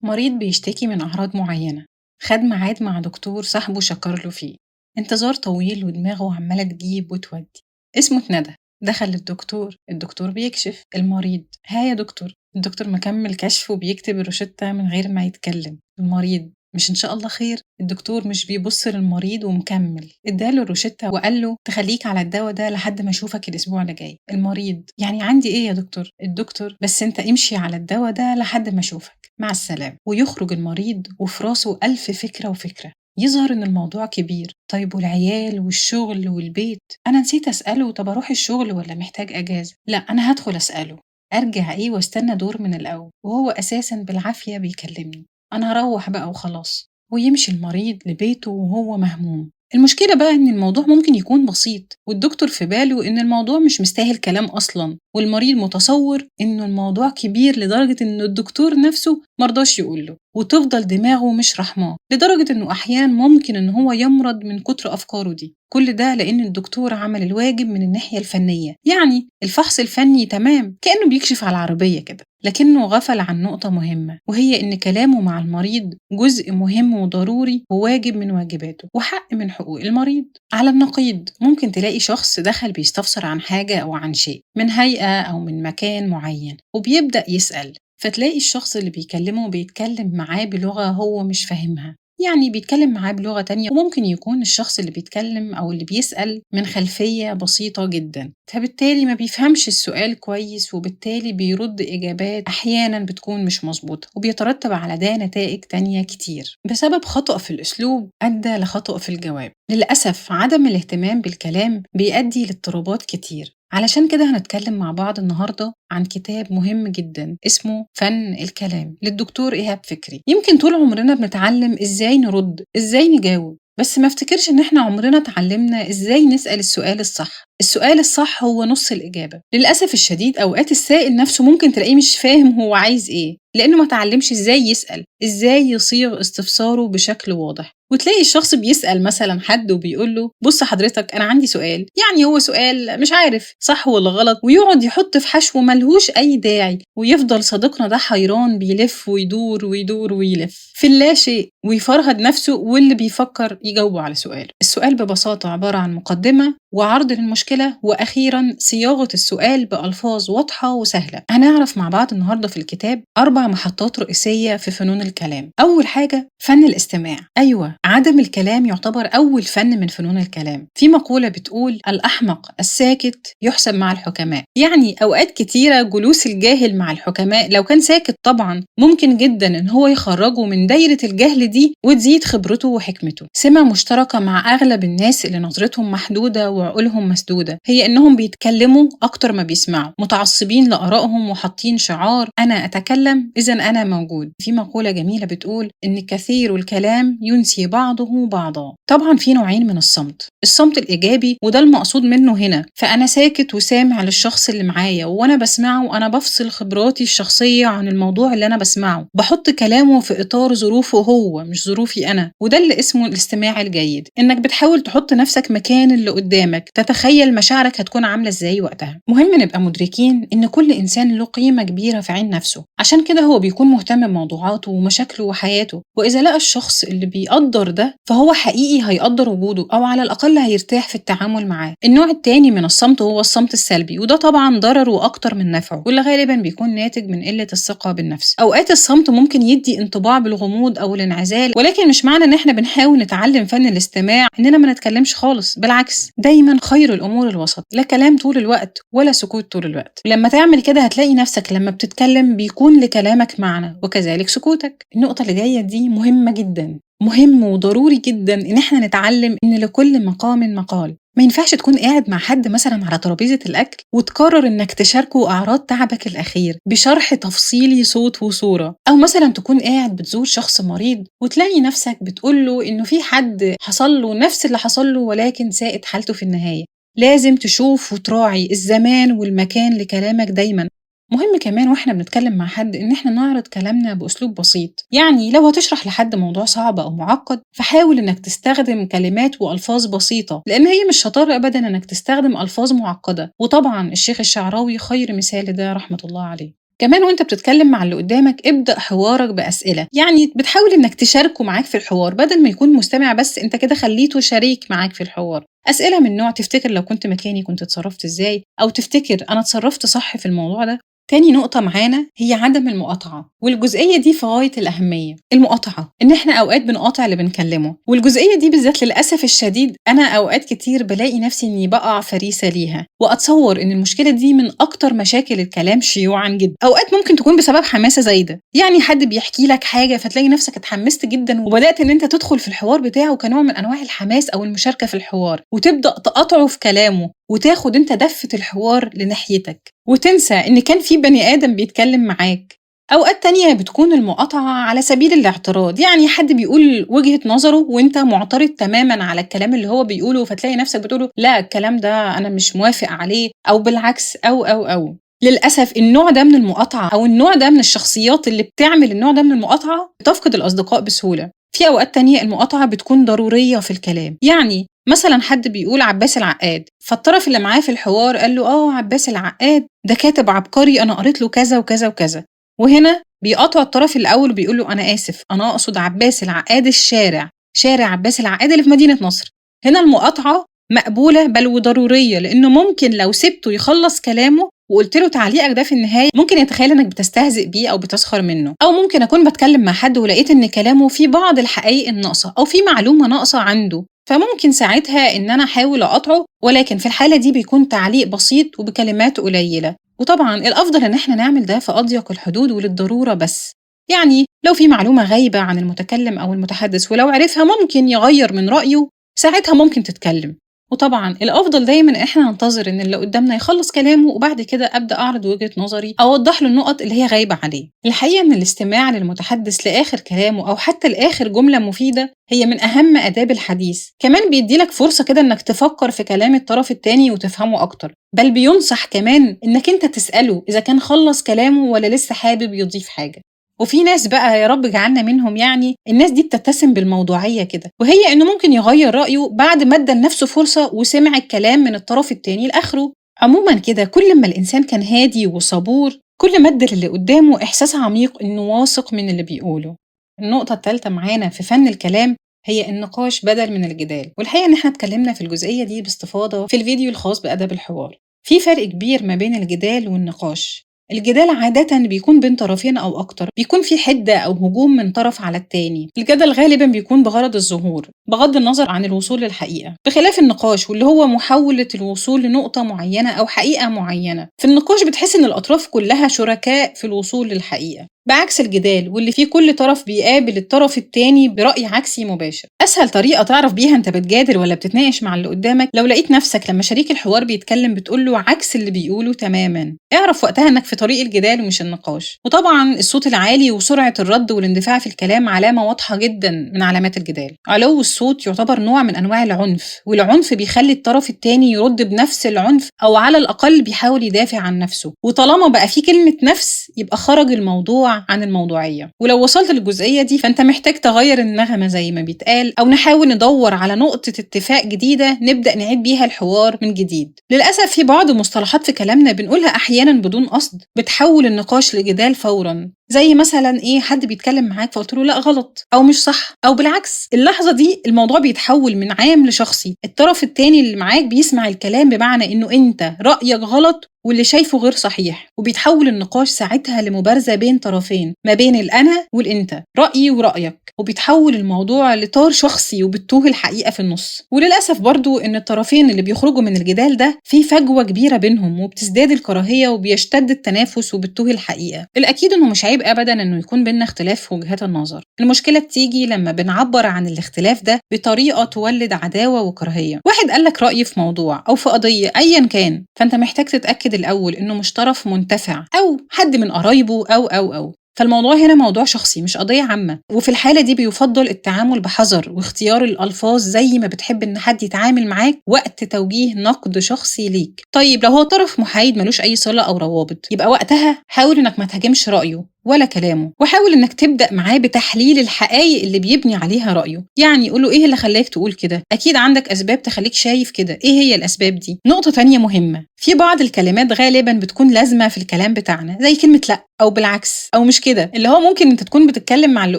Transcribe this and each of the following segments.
مريض بيشتكي من أعراض معينة، خد ميعاد مع دكتور صاحبه شكر له فيه، انتظار طويل ودماغه عمالة تجيب وتودي، اسمه اتندى، دخل للدكتور، الدكتور بيكشف المريض، ها يا دكتور، الدكتور مكمل كشف وبيكتب الروشتة من غير ما يتكلم، المريض مش إن شاء الله خير، الدكتور مش بيبص للمريض ومكمل، اداله الروشتة وقال له تخليك على الدواء ده لحد ما اشوفك الاسبوع اللي جاي. المريض يعني عندي ايه يا دكتور؟ الدكتور بس انت امشي على الدواء ده لحد ما اشوفك، مع السلامة. ويخرج المريض وفي راسه ألف فكرة وفكرة، يظهر إن الموضوع كبير، طيب والعيال والشغل والبيت، أنا نسيت أسأله طب أروح الشغل ولا محتاج أجازة؟ لا أنا هدخل أسأله، أرجع إيه واستنى دور من الأول وهو أساساً بالعافية بيكلمني، أنا هروح بقى وخلاص. ويمشي المريض لبيته وهو مهموم. المشكلة بقى إن الموضوع ممكن يكون بسيط والدكتور في باله إن الموضوع مش مستاهل كلام أصلاً، والمريض متصور إنه الموضوع كبير لدرجة إنه الدكتور نفسه مرضاش يقوله، وتفضل دماغه مش رحماه لدرجة إنه أحياناً ممكن إن هو يمرض من كتر أفكاره دي. كل ده لأن الدكتور عمل الواجب من الناحية الفنية، يعني الفحص الفني تمام كأنه بيكشف على العربية كده، لكنه غفل عن نقطة مهمة، وهي إن كلامه مع المريض جزء مهم وضروري وواجب من واجباته وحق من حقوق المريض. على النقيض ممكن تلاقي شخص دخل بيستفسر عن حاجة أو عن شيء من هيئة أو من مكان معين وبيبدأ يسأل، فتلاقي الشخص اللي بيكلمه بيتكلم معاه بلغة هو مش فاهمها، يعني بيتكلم معاه بلغة تانية، وممكن يكون الشخص اللي بيتكلم أو اللي بيسأل من خلفية بسيطة جدا، فبالتالي ما بيفهمش السؤال كويس، وبالتالي بيرد إجابات أحيانا بتكون مش مظبوطة، وبيترتب على ده نتائج تانية كتير بسبب خطأ في الأسلوب أدى لخطأ في الجواب. للأسف عدم الاهتمام بالكلام بيؤدي لاضطرابات كتير، علشان كده هنتكلم مع بعض النهاردة عن كتاب مهم جدا اسمه فن الكلام للدكتور إيهاب فكري. يمكن طول عمرنا بنتعلم إزاي نرد، إزاي نجاوب، بس ما افتكرش إن إحنا عمرنا اتعلمنا إزاي نسأل السؤال الصح. السؤال الصح هو نص الإجابة. للأسف الشديد أوقات السائل نفسه ممكن تلاقيه مش فاهم هو عايز إيه، لأنه ما تعلمش إزاي يسأل، إزاي يصيغ استفساره بشكل واضح. وتلاقي الشخص بيسأل مثلا حد وبيقول له بص حضرتك أنا عندي سؤال، يعني هو سؤال مش عارف صح ولا غلط، ويقعد يحط في حشو ملهوش أي داعي، ويفضل صديقنا ده حيران بيلف ويدور ويدور ويلف في اللاشيء ويفرهد نفسه واللي بيفكر يجاوبه على سؤاله. السؤال ببساطة عبارة عن مقدمة وعرض للمشكلة، وأخيرا صياغة السؤال بألفاظ واضحة وسهلة. هنعرف مع بعض النهاردة في الكتاب 4 محطات رئيسية في فنون الكلام. أول حاجة فن الاستماع. أيوة، عدم الكلام يعتبر أول فن من فنون الكلام. في مقولة بتقول الأحمق الساكت يحسب مع الحكماء، يعني أوقات كتيرة جلوس الجاهل مع الحكماء لو كان ساكت طبعا ممكن جدا إن هو يخرجه من دايرة الجهل دي وتزيد خبرته وحكمته. سمة مشتركة مع أغلب الناس اللي نظرتهم محدودة وعقولهم مسدودة هي إنهم بيتكلموا أكتر ما بيسمعوا، متعصبين لآرائهم وحاطين شعار أنا أتكلم إذن أنا موجود. في مقولة جميلة بتقول إن كثير الكلام ينسي بعضه بعضا. طبعا في نوعين من الصمت، الصمت الإيجابي وده المقصود منه هنا، فأنا ساكت وسامع للشخص اللي معايا وأنا بسمعه وأنا بفصل خبراتي الشخصية عن الموضوع اللي أنا بسمعه، بحط كلامه في إطار ظروفه هو مش ظروفي أنا، وده اللي اسمه الاستماع الجيد، إنك بتحاول تحط نفسك مكان اللي قدامك، تتخيل مشاعرك هتكون عاملة إزاي وقتها. مهم نبقى مدركين إن كل إنسان له قيمة كبيرة في عين نفسه، عشان كده هو بيكون مهتم بموضوعاته ومشاكله وحياته، وإذا لقى الشخص اللي بيقدر ده فهو حقيقي هيقدر وجوده أو على الأقل هيرتاح في التعامل معاه. النوع التاني من الصمت هو الصمت السلبي، وده طبعا ضرره أكتر من نفعه، واللي غالبا بيكون ناتج من قلة الثقة بالنفس. أوقات الصمت ممكن يدي انطباع بالغموض أو الانعزال، ولكن مش معنى إن احنا بنحاول نتعلم فن الاستماع إننا ما نتكلمش خالص، بالعكس دايما خير الأمور الوسط، لا كلام طول الوقت ولا سكوت طول الوقت. لما تعمل كده هتلاقي نفسك لما بتتكلم بيكون لكلامك معنى، وكذلك سكوتك. النقطة اللي جاية دي مهمة جدا، مهم وضروري جدا إن احنا نتعلم إن لكل مقام مقال. ما ينفعش تكون قاعد مع حد مثلا على ترابيزة الأكل وتقرر إنك تشاركه أعراض تعبك الأخير بشرح تفصيلي صوت وصورة، أو مثلا تكون قاعد بتزور شخص مريض وتلاقي نفسك بتقوله إنه في حد حصل له نفس اللي حصل له ولكن ساءت حالته في النهاية. لازم تشوف وتراعي الزمان والمكان لكلامك دايما. مهم كمان واحنا بنتكلم مع حد ان احنا نعرض كلامنا باسلوب بسيط، يعني لو هتشرح لحد موضوع صعب او معقد فحاول انك تستخدم كلمات والفاظ بسيطه، لان هي مش شطاره ابدا انك تستخدم الفاظ معقده، وطبعا الشيخ الشعراوي خير مثال لده رحمه الله عليه. كمان وانت بتتكلم مع اللي قدامك ابدأ حوارك بأسئلة، يعني بتحاول انك تشاركه معاك في الحوار بدل ما يكون مستمع بس، انت كده خليته شريك معاك في الحوار. أسئلة من نوع تفتكر لو كنت مكاني كنت اتصرفت ازاي، أو تفتكر أنا اتصرفت صح في الموضوع ده. تاني نقطة معانا هي عدم المقاطعة، والجزئية دي في غاية الأهمية. المقاطعة إن إحنا أوقات بنقاطع اللي بنكلمه، والجزئية دي بالذات للأسف الشديد أنا أوقات كتير بلاقي نفسي إني بقع فريسة ليها، وأتصور إن المشكلة دي من أكتر مشاكل الكلام شيوعاً جداً. أوقات ممكن تكون بسبب حماسة زايدة، يعني حد بيحكي لك حاجة فتلاقي نفسك اتحمست جداً وبدأت إن أنت تدخل في الحوار بتاعه كنوع من أنواع الحماس أو المشاركة في الحوار، وتبدأ تقاطعه في كلامه وتاخد انت دفة الحوار لناحيتك وتنسى ان كان في بني آدم بيتكلم معاك. أوقات تانية بتكون المقاطعة على سبيل الاعتراض، يعني حد بيقول وجهة نظره وانت معترض تماما على الكلام اللي هو بيقوله، فتلاقي نفسك بتقوله لا الكلام ده أنا مش موافق عليه، أو بالعكس أو أو أو. للأسف النوع ده من المقاطعة أو النوع ده من الشخصيات اللي بتعمل النوع ده من المقاطعة بتفقد الأصدقاء بسهولة. في أوقات تانية المقاطعة بتكون ضرورية في الكلام، يعني مثلا حد بيقول عباس العقاد، فالطرف اللي معاه في الحوار قال له عباس العقاد ده كاتب عبقري، أنا قريت له كذا وكذا وكذا، وهنا بيقاطع الطرف الأول وبيقول له أنا آسف، أنا أقصد عباس العقاد الشارع، شارع عباس العقاد اللي في مدينة نصر. هنا المقاطعة مقبولة بل وضرورية، لأنه ممكن لو سبته يخلص كلامه وقلت له تعليقك ده في النهاية ممكن يتخيل انك بتستهزئ بيه او بتسخر منه. او ممكن اكون بتكلم مع حد ولقيت ان كلامه فيه بعض الحقائق الناقصة او في معلومة ناقصة عنده، فممكن ساعتها ان انا احاول اقاطعه، ولكن في الحالة دي بيكون تعليق بسيط وبكلمات قليلة. وطبعا الافضل ان احنا نعمل ده في اضيق الحدود وللضرورة بس، يعني لو في معلومة غايبة عن المتكلم او المتحدث ولو عرفها ممكن يغير من رأيه، ساعتها ممكن تتكلم. وطبعا الافضل دايما احنا ننتظر ان اللي قدامنا يخلص كلامه وبعد كده ابدا اعرض وجهة نظري او اوضح له النقط اللي هي غايبه عليه. الحقيقه ان الاستماع للمتحدث لاخر كلامه او حتى لاخر جمله مفيده هي من اهم اداب الحديث. كمان بيديلك فرصه كده انك تفكر في كلام الطرف الثاني وتفهمه اكتر، بل بينصح كمان انك انت تساله اذا كان خلص كلامه ولا لسه حابب يضيف حاجه. وفي ناس بقى يا رب جعلنا منهم، يعني الناس دي بتتسم بالموضوعية كده، وهي إنه ممكن يغير رأيه بعد ما ادى لنفسه فرصة وسمع الكلام من الطرف التاني لآخره. عموما كده كل ما الإنسان كان هادي وصبور كل ما ادى للي قدامه إحساس عميق إنه واثق من اللي بيقوله. النقطة الثالثة معانا في فن الكلام هي النقاش بدل من الجدال، والحقيقة إن احنا اتكلمنا في الجزئية دي باستفاضة في الفيديو الخاص بأدب الحوار. في فرق كبير ما بين الجدال والنقاش. الجدال عادة بيكون بين طرفين أو أكتر، بيكون في حدة أو هجوم من طرف على التاني. الجدل غالبا بيكون بغرض الظهور بغض النظر عن الوصول للحقيقة، بخلاف النقاش واللي هو محاولة الوصول لنقطة معينة أو حقيقة معينة. في النقاش بتحس إن الأطراف كلها شركاء في الوصول للحقيقة، بعكس الجدال واللي فيه كل طرف بيقابل الطرف التاني برأي عكسي مباشر. أسهل طريقة تعرف بيها أنت بتجادل ولا بتتناقش مع اللي قدامك لو لقيت نفسك لما شريك الحوار بيتكلم بتقوله عكس اللي بيقوله تماما، اعرف وقتها أنك في طريق الجدال ومش النقاش. وطبعا الصوت العالي وسرعة الرد والاندفاع في الكلام علامة واضحة جدا من علامات الجدال. علو الصوت يعتبر نوع من أنواع العنف، والعنف بيخلي الطرف التاني يرد بنفس العنف أو على الأقل بيحاول يدافع عن نفسه، وطالما بقى في كلمة نفس يبقى خرج الموضوع عن الموضوعية. ولو وصلت للجزئية دي فأنت محتاج تغير النغمة زي ما بيتقال، أو نحاول ندور على نقطة اتفاق جديدة نبدأ نعيد بيها الحوار من جديد. للأسف في بعض المصطلحات في كلامنا بنقولها أحيانا بدون قصد بتحول النقاش لجدال فورا، زي مثلا حد بيتكلم معاك فقلت له لا غلط او مش صح او بالعكس. اللحظه دي الموضوع بيتحول من عام لشخصي، الطرف التاني اللي معاك بيسمع الكلام بمعنى انه انت رايك غلط واللي شايفه غير صحيح، وبيتحول النقاش ساعتها لمبارزه بين طرفين ما بين الانا والانت، رايي ورايك، وبيتحول الموضوع لطار شخصي وبتوه الحقيقه في النص. وللاسف برضو ان الطرفين اللي بيخرجوا من الجدال ده في فجوه كبيره بينهم، وبتزداد الكراهيه وبيشتد التنافس وبتوه الحقيقه. الاكيد انه مش عيب ابدا انه يكون بينا اختلاف في وجهات النظر، المشكله بتيجي لما بنعبر عن الاختلاف ده بطريقه تولد عداوه وكراهيه. واحد قالك راي في موضوع او في قضيه ايا كان، فانت محتاج تتاكد الاول انه مش طرف منتفع او حد من قرايبه او او او فالموضوع هنا موضوع شخصي مش قضية عامة، وفي الحالة دي بيفضل التعامل بحذر واختيار الألفاظ زي ما بتحب إن حد يتعامل معاك وقت توجيه نقد شخصي ليك. طيب لو هو طرف محايد ملوش أي صلة أو روابط، يبقى وقتها حاول إنك ما تهاجمش رأيه، ولا كلامه، وحاول إنك تبدأ معاه بتحليل الحقائق اللي بيبني عليها رأيه. يعني قوله إيه اللي خلاك تقول كده؟ أكيد عندك أسباب تخليك شايف كده، إيه هي الأسباب دي؟ نقطة تانية مهمة، في بعض الكلمات غالبا بتكون لازمة في الكلام بتاعنا، زي كلمة لأ أو بالعكس أو مش كده، اللي هو ممكن أنت تكون بتتكلم مع اللي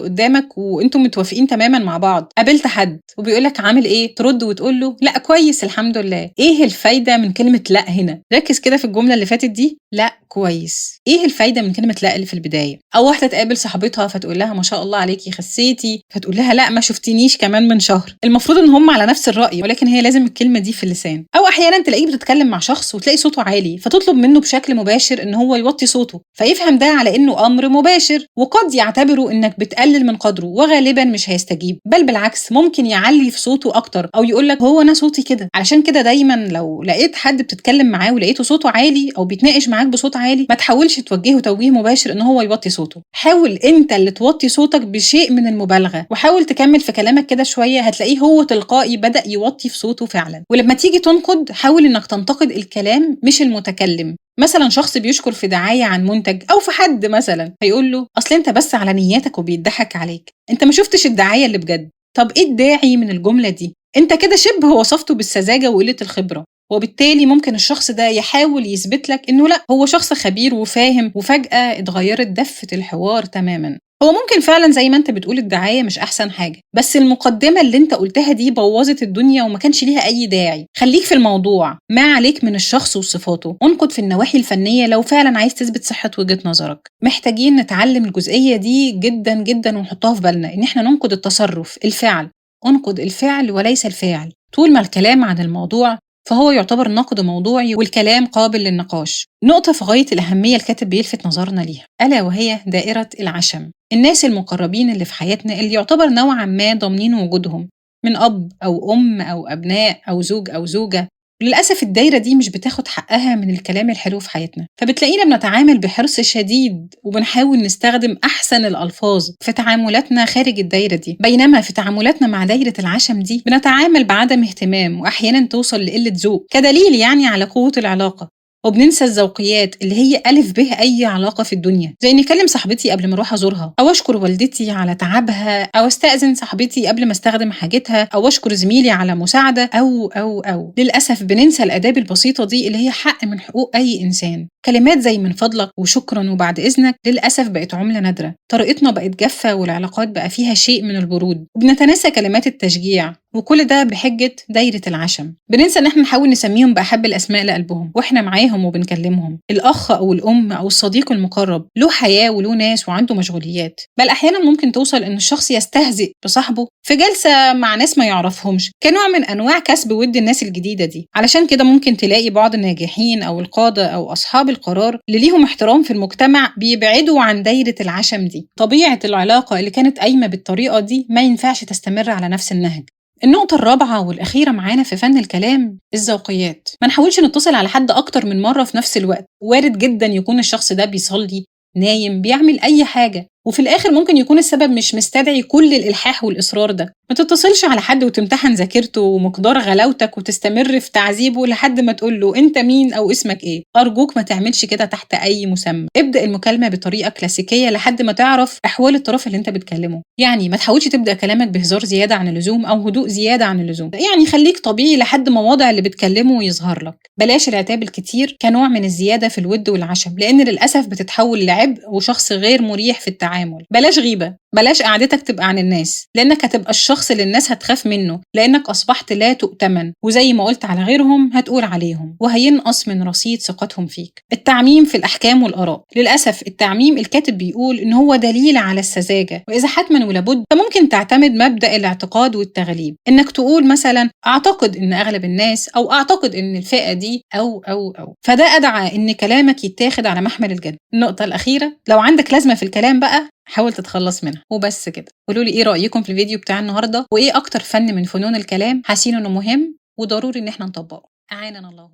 قدامك وأنتم متوافقين تماما مع بعض، قابلت حد وبيقولك عامل إيه؟ ترد وتقول له لأ كويس الحمد لله. إيه الفايدة من كلمة لأ هنا؟ ركز كده في الجملة اللي فاتت دي، لأ كويس. إيه الفايدة من كلمة لأ اللي في البداية؟ أو واحدة تقابل صاحبتها فتقول لها ما شاء الله عليكي خسيتي، فتقول لها لأ ما شفتنيش كمان من شهر. المفروض إن هم على نفس الرأي، ولكن هي لازم الكلمة دي في اللسان. أو أحيانا تلاقيه بتتكلم مع شخص وتلاقي صوته عالي، فتطلب منه بشكل مباشر إن هو يوطي صوته، فيفهم ده على إنه أمر مباشر، وقد يعتبره إنك بتقلل من قدره، وغالبا مش هيستجيب، بل بالعكس ممكن يعلي في صوته أكتر أو يقول لك هو أنا صوتي كده. علشان كده دايما لو لقيت حد بتتكلم معاه ولقيته صوته عالي أو بيتناقش معاك بصوت عالي، ما تحاولش توجهه توجيه مباشر إن هو يوطي صوته، حاول أنت اللي توطي صوتك بشيء من المبالغة، وحاول تكمل في كلامك كده شوية، هتلاقيه هو تلقائي بدأ يوطي في صوته فعلا. ولما تيجي تنقد حاول إنك تنتقد الكلام مش المتكلم. مثلا شخص بيشكر في دعاية عن منتج أو في حد مثلا، هيقول له أصل أنت بس على نياتك وبيضحك عليك، أنت ما شفتش الدعاية اللي بجد. طب إيه الداعي من الجملة دي؟ أنت كده شبه وصفته بالسذاجة وقلة الخبرة، وبالتالي ممكن الشخص ده يحاول يثبت لك إنه لأ هو شخص خبير وفاهم، وفجأة اتغيرت دفة الحوار تماما. هو ممكن فعلا زي ما انت بتقول الدعاية مش أحسن حاجة، بس المقدمة اللي انت قلتها دي بوظت الدنيا وما كانش ليها أي داعي. خليك في الموضوع، ما عليك من الشخص وصفاته، انقد في النواحي الفنية لو فعلا عايز تثبت صحة وجهة نظرك. محتاجين نتعلم الجزئية دي جدا جدا ونحطها في بالنا، ان احنا ننقد التصرف، الفعل، انقد الفعل وليس الفاعل. طول ما الكلام عن الموضوع فهو يعتبر نقد موضوعي والكلام قابل للنقاش. نقطة في غاية الأهمية الكاتب بيلفت نظرنا ليها، ألا وهي دائرة العشم، الناس المقربين اللي في حياتنا اللي يعتبر نوعا ما ضامنين وجودهم، من أب أو أم أو أبناء أو زوج أو زوجة. للأسف الدايرة دي مش بتاخد حقها من الكلام الحلو في حياتنا، فبتلاقينا بنتعامل بحرص شديد وبنحاول نستخدم أحسن الألفاظ في تعاملاتنا خارج الدايرة دي، بينما في تعاملاتنا مع دايرة العشم دي بنتعامل بعدم اهتمام، وأحيانا توصل لقلة ذوق كدليل يعني على قوة العلاقة. وبننسى الذوقيات اللي هي ألف به أي علاقة في الدنيا، زي إني أكلم صاحبتي قبل ما أروح أزورها، أو أشكر والدتي على تعبها، أو أستأذن صاحبتي قبل ما أستخدم حاجتها، أو أشكر زميلي على مساعدة، أو أو أو. للأسف بننسى الآداب البسيطة دي اللي هي حق من حقوق أي إنسان. كلمات زي من فضلك وشكرا وبعد إذنك للأسف بقت عملة نادرة، طريقتنا بقت جافة والعلاقات بقى فيها شيء من البرود، وبنتناسى كلمات التشجيع، وكل ده بحجة دايرة العشم. بننسى إن احنا نحاول نسميهم بأحب الأسماء لقلبهم وإحنا معاهم وبنكلمهم. الأخ أو الأم أو الصديق المقرب له حياة وله ناس وعنده مشغوليات، بل أحيانا ممكن توصل إن الشخص يستهزئ بصاحبه في جلسة مع ناس ما يعرفهمش كنوع من أنواع كسب ود الناس الجديدة دي. علشان كده ممكن تلاقي بعض الناجحين أو القادة أو أصحاب القرار اللي ليهم احترام في المجتمع بيبعدوا عن دايرة العشم دي. طبيعة العلاقة اللي كانت قايمة بالطريقة دي ما ينفعش تستمر على نفس النهج. النقطة الرابعة والأخيرة معانا في فن الكلام الذوقيات. ما نحاولش نتصل على حد أكتر من مرة في نفس الوقت، وارد جدا يكون الشخص ده بيصلي، نايم، بيعمل أي حاجة، وفي الآخر ممكن يكون السبب مش مستدعي كل الإلحاح والإصرار ده. ما تتصلش على حد وتمتحن ذاكرته ومقدار غلاوتك وتستمر في تعذيبه لحد ما تقول له أنت مين أو اسمك إيه. أرجوك ما تعملش كده تحت أي مسمى. ابدأ المكالمة بطريقة كلاسيكية لحد ما تعرف أحوال الطرف اللي أنت بتكلمه. يعني ما تحاولش تبدأ كلامك بهزار زيادة عن اللزوم أو هدوء زيادة عن اللزوم، يعني خليك طبيعي لحد ما وضع اللي بتكلمه يظهر لك. بلاش العتاب الكتير كنوع من الزيادة في الود والعشم، لأن للأسف بتتحول لعبء وشخص غير مريح في التعامل. بلاش غيبة، بلاش قعدتك تبقى عن الناس، لأنك هتبقى الشخص اللي الناس هتخاف منه، لأنك أصبحت لا تؤتمن، وزي ما قلت على غيرهم هتقول عليهم، وهينقص من رصيد ثقتهم فيك. التعميم في الأحكام والآراء، للأسف التعميم الكاتب بيقول إن هو دليل على السذاجة، وإذا حتما ولابد فممكن تعتمد مبدأ الاعتقاد والتغليب، إنك تقول مثلا أعتقد إن أغلب الناس، أو أعتقد إن الفئة دي، أو أو أو، فده أدعى إن كلامك يتاخد على محمل الجد. النقطة الأخيرة، لو عندك لازمة في الكلام بقى حاول تتخلص منها. وبس كده، قولوا لي ايه رأيكم في الفيديو بتاع النهارده، وايه اكتر فن من فنون الكلام حاسين انه مهم وضروري ان احنا نطبقه. اعاننا الله.